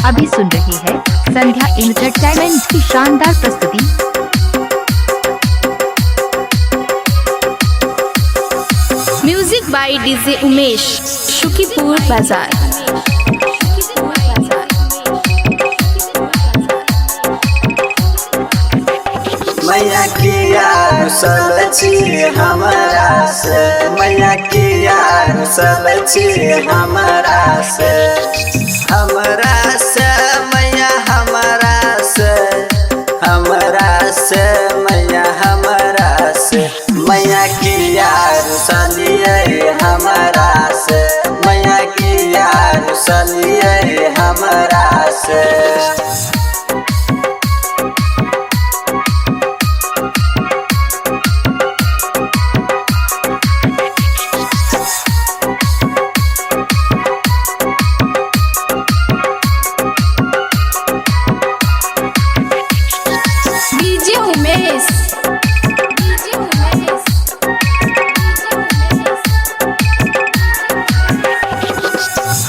अभी सुन रहे हैं संध्या एंटरटेनमेंट की शानदार प्रस्तुति। Music by DJ Umesh, Sukhipur Bazar. मैया किया रुसल छी हमरा से, मैया किया रुसल छी हमरा से, हमरा से मैया हमरा से, हमरा से मैया हमरा से, मैया किया रुसलियै हमरा से, मैया किया रुसलियै हमरा से। DJ Umesh, DJ Umesh,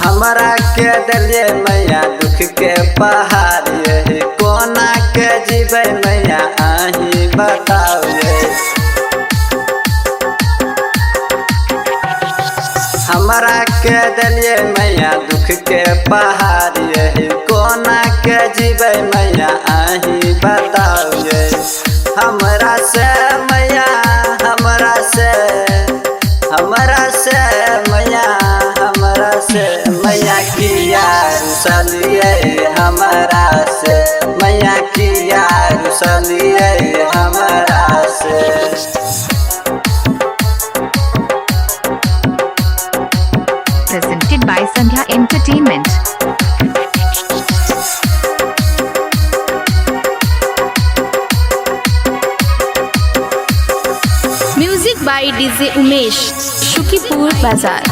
हमरा के दिलिये मैया दुख के पहाड़ ये, कोना के जीवे मैया अहीं बताओ ये। हमरा के दिलिये मैया दुख के पहाड़ ये, कोना के जीवे मैया अहीं बताओ ये। हमरा से मैया हमरा से, हमरा से मैया हमरा से, मैया किया रुसलियै हमरा से, मैया किया रुसलियै हमरा से। Presented by Sandhya entertainment. Music by DJ Umesh, Sukhipur Bazar.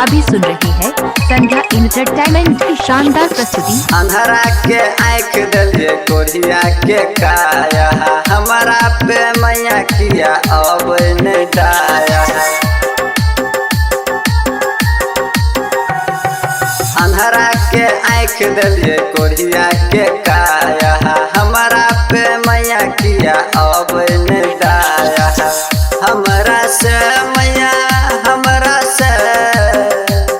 अभी सुन रहे हैं संध्या एंटरटेनमेंट की शानदार प्रस्तुति। अन्हरा के आँख दिलिये कोढ़िया के काया, हमरा पे मैया किया अब नहीं दाया। अन्हरा के आँख दिलिये कोढ़िया के काया, हमरा पे मैया किया अब नहीं दाया। हमरा से मैया हमरा से,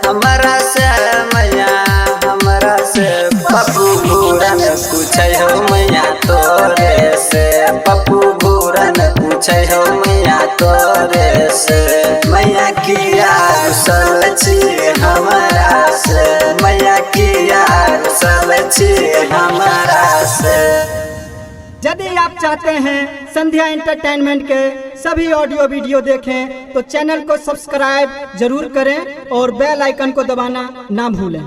हमरा से मैया हमरा से, पप्पू घूरन पूछै हो मैया तोरे से, पप्पू घूरन पूछै हो मैया तोरे से, मैया किया रुसल छी हमरा से, मैया किया रुसल छी हमरा से। यदि आप चाहते हैं संध्या एंटरटेनमेंट के सभी ऑडियो वीडियो देखें तो चैनल को सब्सक्राइब जरूर करें और बेल आइकन को दबाना ना भूलें।